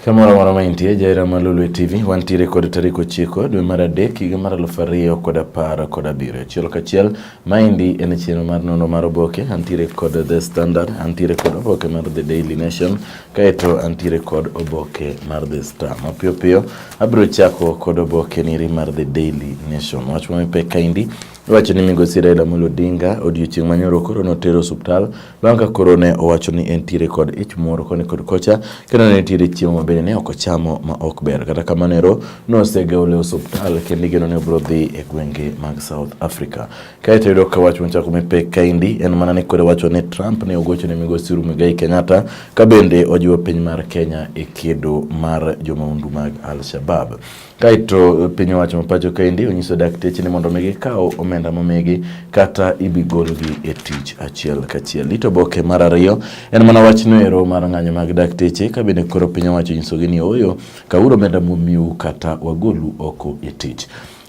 Kamoro amora ma intie, Jaira mar Lolwe TV, wantiere kod tarik 9 dwe mar 3 higa mar 2017. Achiel kachiel, maendi en chenro mar nonro mar oboke, antiere kod The Standard, antiere kod oboke mar The Daily Nation, kaeto antiere kod oboke mar The Star. Mapiyo piyo, abiro chako kod oboke niri mar The Daily Nation. Wach ma mipek kaendi, iwacho ni migosi Raila Amolo Odinga odiochieng' manyoro koro notero osuptal bang' ka koro ne owacho ni entiere kod ich moro koni kod kocha kendo ne nitiere chiemo ma bende ne ok ochamo ma ok ber. Kata kamano ero nosegole osuptal kendo igeno ni obiro dhi e gwenge mag South Africa. Kaeto yudo ka wach mochako mipek kaendi en mana ni koro wacho ni Trump ne ogocho ne migosi Uhuru Muigai Kenyatta ka bende ojiwo piny mar Kenya e kedo mar jomaundu mag Al-Shabaab. Kaeto piny owacho ma pacho kaendi onyiso dakteche ni mondo mi gikaw omenda momigi kata ibi golgi e tich achiel kachiel. It oboke mar ariyo en mana wachno ero mar ng'anyo mag dakteche ka bende koro piny owacho onyisogi ni ooyo kawuru omenda momiu kata wagolu oko e tich.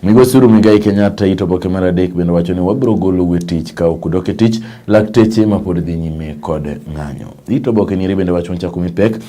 Migosi Uhuru Muigai Kenyatta it oboke mar adek bende wacho ni wabiro golou e tich ka ok udok e tich lakteche ma pod dhi nyime kod ng'anyo. It oboke nieri bende wacho mochako mipek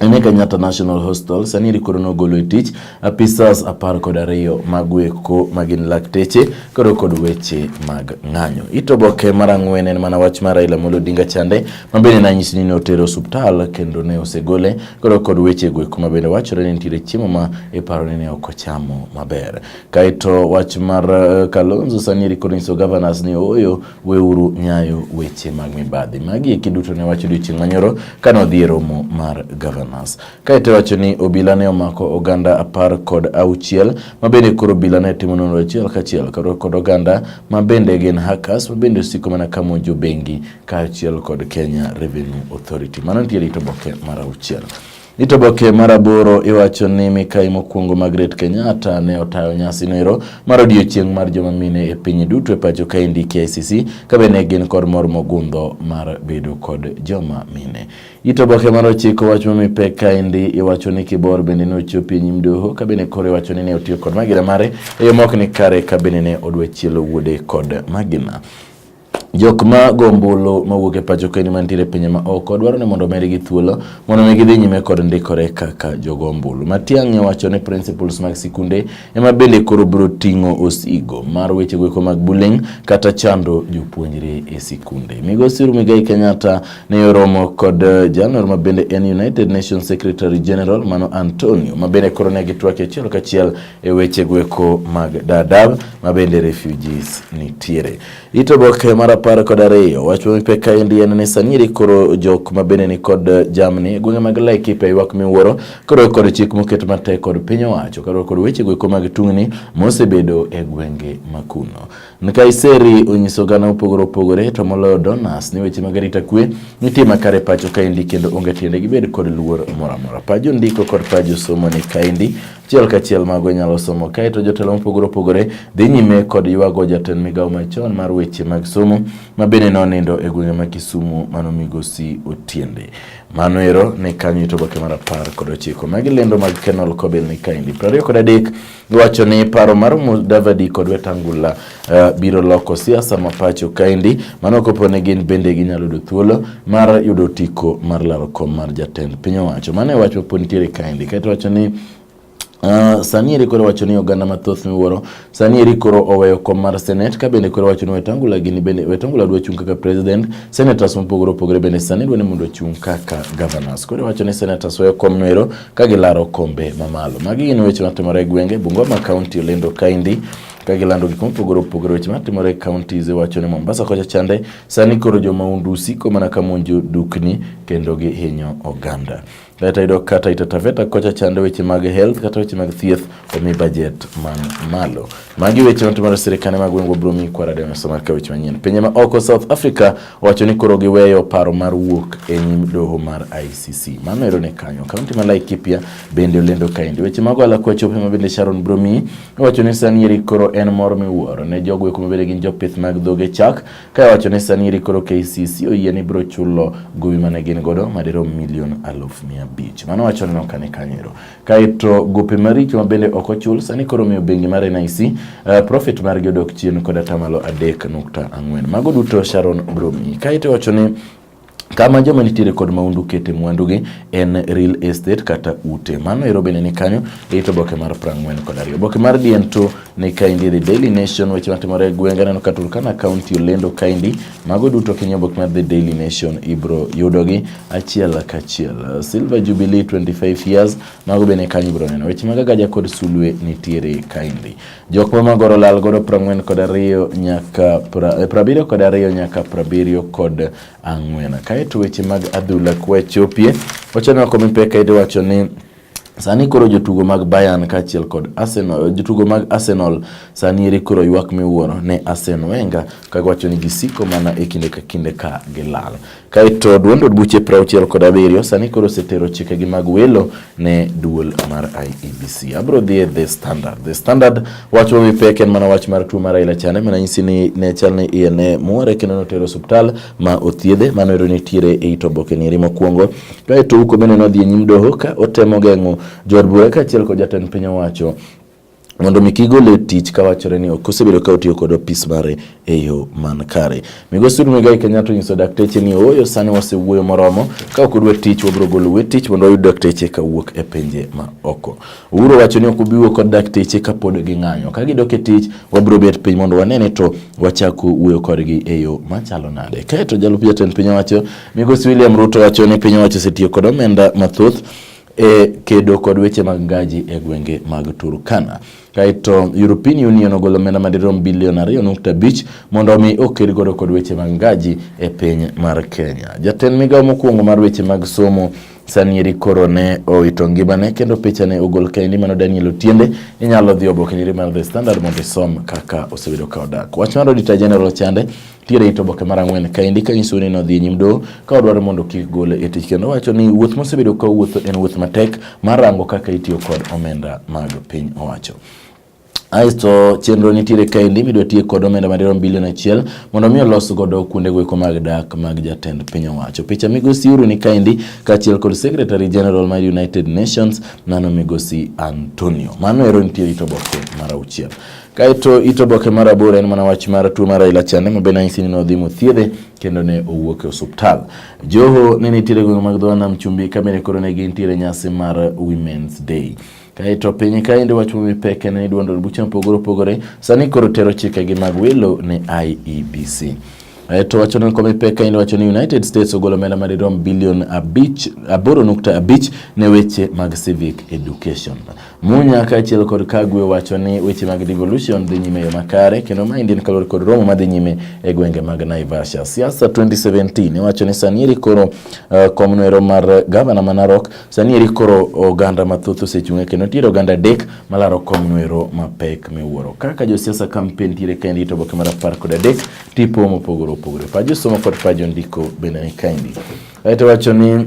Ene Kenyatta National Hospital sani eri koro nogolo e tich apisas 12 mag weko magin lakteche koro kod weche mag ng'anyo. It oboke mar ang'wen en mana wach mar Raila Amolo Odinga chande ma bende nanyisi ni ne otere osuptal kendo ne osegole koro kod weche goeko ma bende wachore ni nitiere chiemo ma iparo ni ne ok ochamo maber. Kaeto wach mar Kalonzo sani eri koro nyiso governors ni ooyo weuru nyayo weche mag mibadhi. Magi eki duto ne wacho odiochieng' manyoro kane odhi e romo mar governors. Kaeto iwacho ni obila ne omako oganda 16 ma bende koro obila ne timo nonro achiel kachiel kod oganda ma bende gin hackers ma bende osiko mana ka monjo bengi kaachiel kod Kenya Revenue Authority. Mano nitiere it oboke mar 6. It oboke mar 8 iwacho ni mikai mokwongo Margaret Kenyatta ne otayo nyasi noero mar odiochieng' mar joma mine e piny duto e pacho kaendi KICC ka bende gin kod mor mogundho mar bedo kod joma mine. It oboke mar 9 wach mami pek kaendi iwacho ni Kibor bende ne ochopo e nyim doho ka bende koro iwacho ni ne otiyo kod magina mare e yo mok ni kare ka bende ne odwa chielo wuode kod magina. Jok ma go ombulu mawuok e pacho kaendi mantiere e pinje ma oko dwaro ni mondo omedgi thuolo mondo mi gidhi nyime kod ndikore kaka jogo ombulu. Matiang'i wacho ni principals mag sikunde ema bende koro biro ting'o osigo mar weche goeko mag bullying kata chando jopuonjre e sikunde. Migosi Uhuru Muigai Kenyatta ne oromo kod jalno ma bende en United Nations Secretary General mano Antonio ma bende koro ne gitwak achiel kachiel e weche goeko mag Dadaab ma bende refugees nitiere. It oboke mar 12 wach mipek kaendi en ni sani eri koro jok ma bende ni kod jamni e gwenge mag Laikipia ywak miwuoro koro kod chik moket matek kod piny owacho koro kod weche goeko mag tungni mosebedo e gwenge makuno. Nkaiseri onyiso oganda mopogore opogore to moloyo donors ni weche mag arita kwe nitie makare pacho kaendi kendo onge tiende gibed kod luor moro amora. Paj jondiko kod paj josomo ni kaendi achiel kachiel mago inyalo somo kaeto jotelo mopogore opogore dhi nyime kod ywago jatend migawo machon mar weche mag somo ma bende nonindo e gwenge ma Kisumu mano migosi Otiende. Mano ero ni kanyo it oboke mar 19. Magi lendo mag Kenol Kobil ni kaendi. 23 iwacho ni paro mar Mudavadi kod Wetangula biro loko siasa ma pacho kaendi mano kopo ni gin bende ginyalo yudo thuolo mar yudo otiko mar laro kom mar jatend piny owacho. Mano e wach ma pod nitiere kaendi. Kaeto wacho ni sani eri koro wacho ni oganda mathoth miwuoro sani eri koro oweyo kom mar senate ka bende koro wacho ni Wetangula gini bende Wetangula dwa chung' kaka president, senators mopogore opogore bende sani dwa ni mondo ochung' kaka governors. Koro wacho ni senators weyo kom noero ka gilaro kombe mamalo. Magi gin weche matimore e gwenge Bungoma County olendo kaendi ka gilando gik mopogore opogore weche matimore e counties iwacho ni Mombasa kocha chande sani koro jomaundu siko mana ka monjo dukni kendo gihinyo oganda. Kaeto yudo ka Taita Taveta kocha chando weche mag health kata weche mag thieth omi budget man malo. Magi weche matimore e sirkande mag gwengwa biro miyi kwara demo mar ka weche manyien. Pinje ma oko South Africa owacho ni koro giweyo paro mar wuok e nyim doho mar ICC. Mano ero ne kanyo. Kaunti ma Laikipia bende olendo kaendi. Weche mag ohala kwachope ma bende Sharon biro miyi owacho ni sani eri koro en mor miwuoro ne jogo eko mabende gin jopith mag dhoge chak ka iwacho ni sani eri koro KCC oyie ni biro chulo gowi mane gin godo madirom milion 500,000. Mano wacho neno kane kanyo ero. Kaeto gope maricho ma bende ok ochul sani koro miyo bengi mar NIC profit margi odok chien kod atamalo 3.4. Mago duto Sharon biro miyi. Kaeto iwacho ni Kama joma nitiere kod maundu kete mwandugi en real estate kata ute. Mano ero bende ni kanyo e it oboke mar 42. Oboke mar DN2 ni kaendi The Daily Nation, weche matimore e gwenge aneno ka Turkana County olendo kaendi. Mago duto kinyo oboke mar The Daily Nation ibro yudogi achiel kachiel. Silver Jubilee 25 years, mago bende kanyo ibro neno. Weche mag agaja kod sulwe nitiere kaendi. Jok ma magoro lal godo 42 nyaka 72 nyaka 74. Kaeto weche mag adhula kwachopie, wachano oko mipek idhi wacho ni sani koro jotugo mag Bayern kaachiel kod Arsenal, jotugo mag Arsenal sani eri koro ywak miwuoro ne Arsene Wenger ka giwacho ni gisiko mana e kinde ka kinde ka gilal. Kaeto duond od buche 67 sani koro osetero chikegi mag welo ne duol mar IEBC. Abro dhi e The Standard. The Standard wach ma pek en mana wach mar tuo mar Raila chande mana nyisi ni ne chal ni iye ne muore kendo notero osuptal ma othiedhe. Mano ero nitiere e it oboke nieri mokwongo. Kaeto Uko bende nodhi e nyim doho ka otemo geng'o jood bura kaachiel kod jatend piny owacho mondo mi kik gole e tich kawachore ni ok osebedo ka otiyo kod opis mare e yo man kare. Migosi Uhuru Muigai Kenyatta onyiso dakteche ni ooyo sani wasewuoyo moromo, ka ok udwa tich wabiro golou e tich mondo wayud dakteche kawuok e pinje ma oko. Uhuru owacho ni ok obi wuoyo kod dakteche kapod ging'anyo. Ka gidok e tich wabiro bet piny mondo wane ni to wachako wuoyo kodgi e yo machalo nade. Kaeto jalup jatend piny owacho Migosi William Ruto wacho ni piny owacho osetiyo kod omenda mathoth e kedo kod weche mag ngaji e gwenge mag Turkana. Kaeto European Union ogolo omenda madirom bilion 2.5 mondo omi oked godo kod weche mag ngaji e piny mar Kenya. Jatend migawo mokwongo mar weche mag somo sani eri koro ne owito ngimane kendo pichane ogol kaendi mano Daniel Otiende. Inyalo dhi oboke nyiri mar The Standard mondo isom kaka osebedo ka odak. Wach mar Auditor General chande tiere it oboke mar ang'wen kaendi ka nyiso ni nodhi e nyim doho ka odwaro mondo kik gole e tich kendo wacho ni wuoth mosebedo ka owuotho en wuoth matek mar rango kaka itiyo kod omenda mag piny owacho. Aeto chenro nitiere kaendi midwa tiye kod omenda madirom bilion 1 mondo mi olos godo kuonde goeko mag dak mag jatend piny owacho. Picha migosi Uhuru ni kaendi kaachiel kod Secretary General mar United Nations mano migosi Antonio. Mano ero nitiere it oboke mar 6. Kaeto it oboke mar 8 en mana wach mar tuo mar Raila chande ma bende anyisi ni nodhi mothiedhe kendo ne owuok e osuptal. Joho ne nitiere gwenge mag dho nam chumbi ka bende koro ne gintiere nyasi mar Women's Day. Kaeto piny kaendi wach momi pek en ni duond od buche mopogore opogore sani koro tero chikegi mag welo ne IEBC. Aeto wacho ni komi pek kaendi wacho ni United States ogolo omenda madirom bilion 8.5 ne weche mag civic education. Munya kaachiel kod Kagwe wacho ni weche mag devolution dhi nyime e yo makare kendo maendi en kaluwore kod romo madhi nyime e gwenge mag Naivasha. Siasa 2017 iwacho ni sani eri koro komno ero mar gavana ma Narok sani eri koro oganda mathoth osechung'e kendo nitiere oganda 3 malaro komno ero mapek miwuoro. Kaka josiasa kampen tiere kaendi to oboke mar 13 tipo mopogore opogore. Pajo somo kod pajo ndiko bende ni kaendi. Aeto wacho ni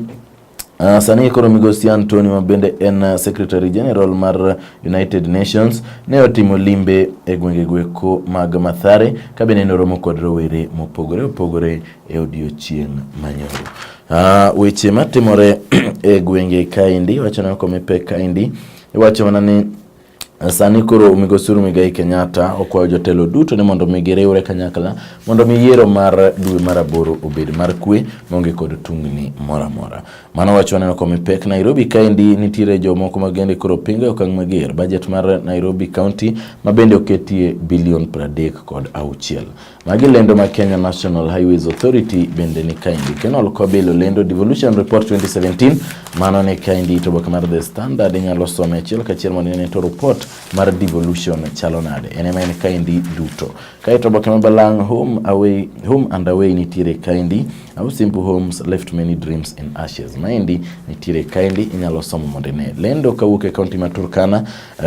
sani koro migosi Antonio ma bende en Secretary General mar United Nations ne otimo limbe e gwenge gweko mag Mathare ka bende noromo kod rowere mopogore opogore e odiochieng' manyoro. Weche matimore e gwenge kaendi wacho ni komi pek kaendi iwacho mana ni sani koro migosi Uhuru Muigai Kenyatta okwayo jotelo duto ni mondo mi giriwre kanyakla mondo mi yiero mar dwe mar 8 obed mar kwe maonge kod tungni moro amora. Mano wach waneno komi pek Nairobi kaendi nitiere jomoko ma bende koro pingo e okang' mager budget mar Nairobi County ma bende oketie bilion 36. Magi lendo ma Kenya National Highways Authority bende ni kaendi. Kenol Kobil olendo Devolution Report 2017 mano ni kaendi to oboke mar The Standard inyalo some achiel kachiel mondo ine to report mar devolution chalo nade. En ema en kaendi duto. Kaeto oboke ma Balang' home and away nitiere kaendi. How simple homes left many dreams in ashes. Maendi nitiere kaendi inyalo somo mondo ine. Lendo kawuok e kaunti ma Turkana,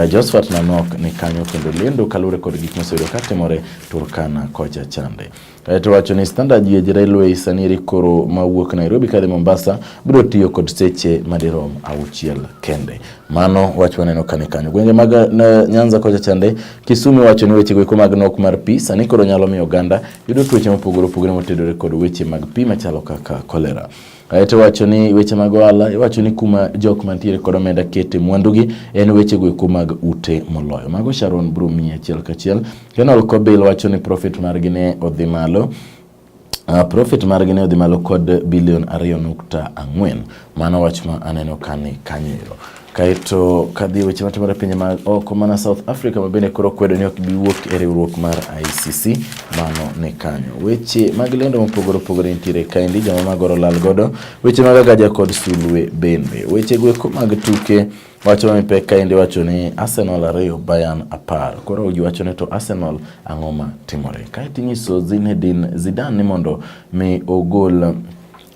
Josephat Nanok ni kanyo kendo lendo kaluwore kod gik mosebedo katimore Turkana kocha chande. Kaeto wacho ni Standard Gauge Railway sani eri koro mawuok Nairobi kadhi Mombasa biro tiyo kod seche madirom 6 kende. Mano wach waneno kani kanyo. Gwenge mag Nyanza kocha chande, Kisumu wacho ni weche goeko mag nok mar pi sani koro nyalo miyo oganda yudo tuoche mopogore opogore motudore kod weche mag pi machalo kaka kolera. Aeto wacho ni weche mag ohala, iwacho ni kuma jok mantiere kod omenda kete mwandugi en weche goeko mag ute moloyo. Mago Sharon bro miyi achiel kachiel. Kenol Kobil wacho ni profit margi ne odhi malo. Profit margi ne odhi malo kod bilion 2.4. Mano wach ma aneno kani kanyo ero. Kaeto kadhi weche matimore e pinje mag oko mana South Africa ma bende koro kwedo ni ok bi wuok e riwruok mar ICC mano ni kanyo. Weche mag lendo mopogore opogore nitiere kaendi joma magoro lal godo weche mag agaja kod sulwe bende. Weche goeko mag tuke Wacho ni pek kaendi wacho ni Arsenal 2 Bayern 10. Koro ji wacho ni to Arsenal ang'o ma timore? Kaeto inyiso Zinedine Zidane ni mondo mi ogol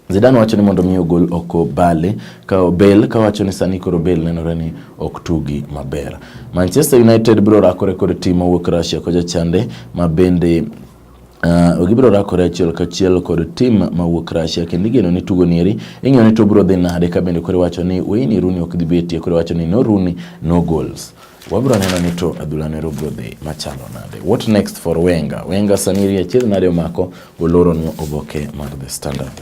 Zidane wacho ni mondo mi ogol oko Bale ka Bale ka wacho ni sani koro Bale nenore ni ok tugi maber. Manchester United biro rakore kod tim mawuok Russia kocha chande ma bende gibiro rakore achiel kachiel kod tim mawuok Russia kendo igeno ni tugo nieri ing'iyo ni to biro dhi nade ka bende koro iwacho ni Wayne Rooney ok dhi betie koro iwacho ni no Rooney no goals. Wabiro neno ni to adhula nero biro dhi machalo nade. What next for Wenger? Wenger sani rie achiel nade omako oloronwa oboke mar The Standard.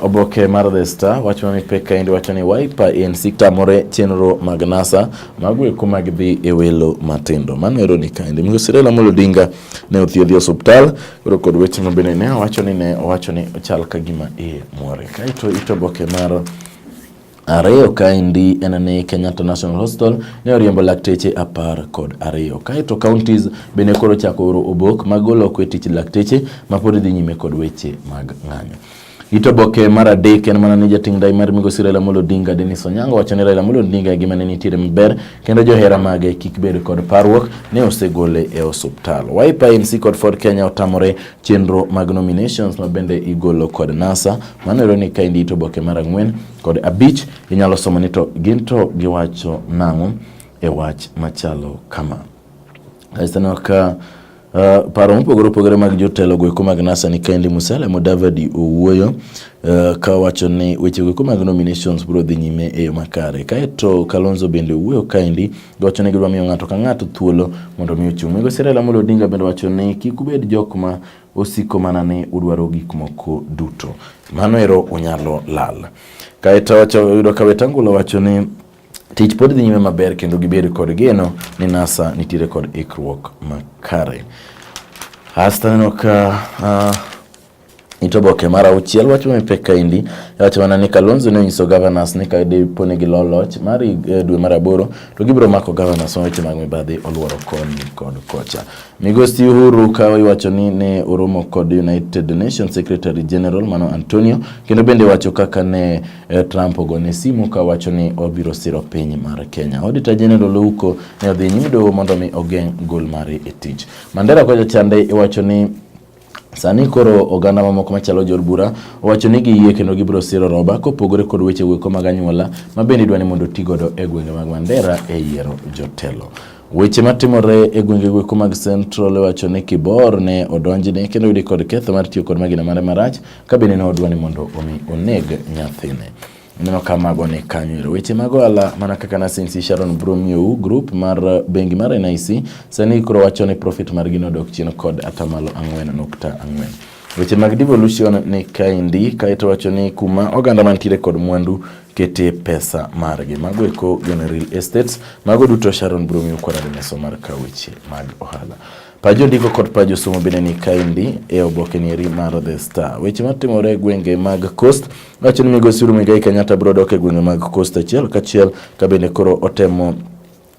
Oboke mar The Star wacho ni pek kaendi wacho ni Wiper ANC tamore chenro mag NASA mago eko mag dhi e welo matindo. Mano ero ni kaendi. Migosi Raila Amolo Odinga ne othiedhi e osuptal koro kod weche ma bende ne owacho ni ne owacho ni ochal ka gima iye muore. Kaeto it oboke mar ariyo kaendi en ni Kenyatta National Hospital ne oriembo lakteche 12. Kaeto counties bende koro chako oro obok mag golo oko e tich lakteche ma pod dhi nyime kod weche mag ng'anyo. It oboke mar adek en mana ni jating' ndai mar migosi Raila Amolo Odinga Dennis Onyango wacho ni Raila Amolo Odinga gima ne nitiere maber kendo johera mage kik bed kod parruok ne osegole e osuptal. Wiper ANC kod Ford Kenya otamore chenro mag nominations ma bende igolo kod NASA. Mano ero ni kaendi it oboke mar 4 kod 5 inyalo somo ni to gin to giwacho nang'o e wach machalo kama. Kaeto aneno ka paro mopogore opogore mag jotelo goeko mag NASA ni kaendi Musalia Mudavadi owuoyo ka wacho ni weche goeko mag nominations biro dhi nyime e yo makare. Kaeto Kalonzo bende owuoyo kaendi giwacho ni gidwa miyo ng'ato ka ng'ato thuolo mondo mi ochung'. Migosi Raila Amolo Odinga bende wacho ni kik ubed jok ma osiko mana ni udwaro gik moko duto. Mano ero unyalo lal. Kaeto wacho yudo ka Wetangula wacho ni tich pod dhi nyime maber kendo gibed kod geno ni NASA nitiere kod ikruok makare. Asto aneno ka it oboke mar 6 wacho mapek kaendi wacho mana ni Kalonzo ne onyiso governors ni ka dipo ni gilo loch mar dwe mar 8 to gibiro mako governors ma weche mag mibadhi oluoro koni kod kocha. Migosi Uhuru ka iwacho ni ne oromo kod United Nations Secretary General mano Antonio kendo bende wacho kaka ne Trump ogone simu ka wacho ni obiro siro piny mar Kenya. Auditor General Ouko ne odhi nyime doho mondo mi ogeng' gol mare e tich. Mandera kocha chande iwacho ni sani koro oganda mamoko machalo jood bura owacho ni giyie kendo gibiro siro roba kopogore kod weche goeko mag anyuola ma bende idwa ni mondo oti godo e gwenge mag Mandera e yiero jotelo. Weche matimore e gwenge goeko mag Central iwacho ni Kibor ne odonjne kendo oyudi kod ketho mar tiyo kod magina mare marach ka bende ne odwa ni mondo omi oneg nyathine. Ineno ka mago ni kanyo ero. Weche mag ohala mana kaka Nasinsi Sharon biro miyou group mar bengi mar NIC sani koro wacho ni profit margi nodok chien kod atamalo 4.4. Weche mag devolution ni kaendi kaeto wacho ni kuma oganda mantiere kod mwandu kete pesa margi. Mago eko gin real estates. Mago duto Sharon biro miyou kod meso mar ka weche mag ohala. Pajo ndiko kod pajo somo bende ni kaendi e oboke nieri mar The Star. Weche matimore e gwenge mag Coast wacho ni migosi Uhuru Muigai Kenyatta biro dok e gwenge mag Coast achiel kachiel ka bende koro otemo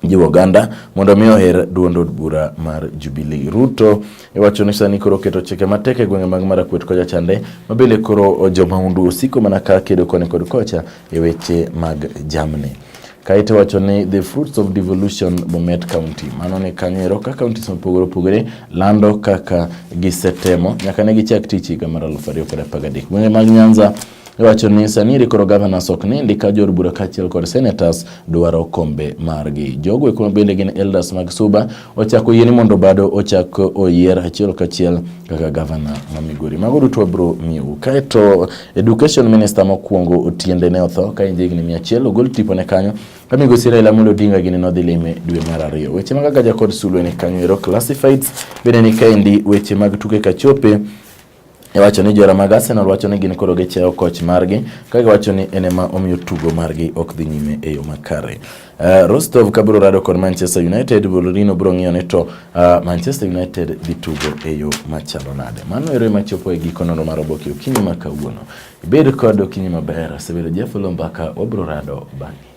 jiwo oganda mondo mi oher duond od bura mar Jubilee. Ruto iwacho ni sani koro oketo chike matek e gwenge mag Marakwet kocha chande ma bende koro jomahundu osiko mana ka kedo koni kod kocha e weche mag jamni. Kaeto wacho ni the fruits of devolution Bomet County. Mano ni kanyo ero ka counties mopogore opogore lando kaka gisetemo nyaka ne gichak tich higa mar 2013. Gwenge mag Nyanza iwacho ni sani eri koro governors ok nindi ka jood bura kaachiel kod senators dwaro kombe margi. Jogo eko bende gin elders mag Suba ochako yie ni mondo bado ochak oyier achiel kachiel kaka governor ma Migori. Mago duto wabiro miyou. Kaeto education minister mokwongo Otiende ne otho ka en jahigni 100 ogol tipone kanyo ka migosi Raila Amolo Odinga gini nodhi lime dwe mar 2. Weche mag agaja kod sulwe ni kanyo ero classifieds bende ni kaendi weche mag tuke kachope. Iwacho ni johera mag Arsenal wacho ni gin koro gichewo koch margi ka giwacho ni en ema omiyo tugo margi ok dhi nyime e yo makare. Rostov ka biro rado kod Manchester United, Mourinho biro ng'iyo ni to Manchester United dhi tugo e yo machalo nade. Mano ero ema chopo e giko nonro mar oboke okinyi ma kawuono. Ibed kod okinyi maber. Asebedo Jeff Olombaka, wabiro rado bang'e.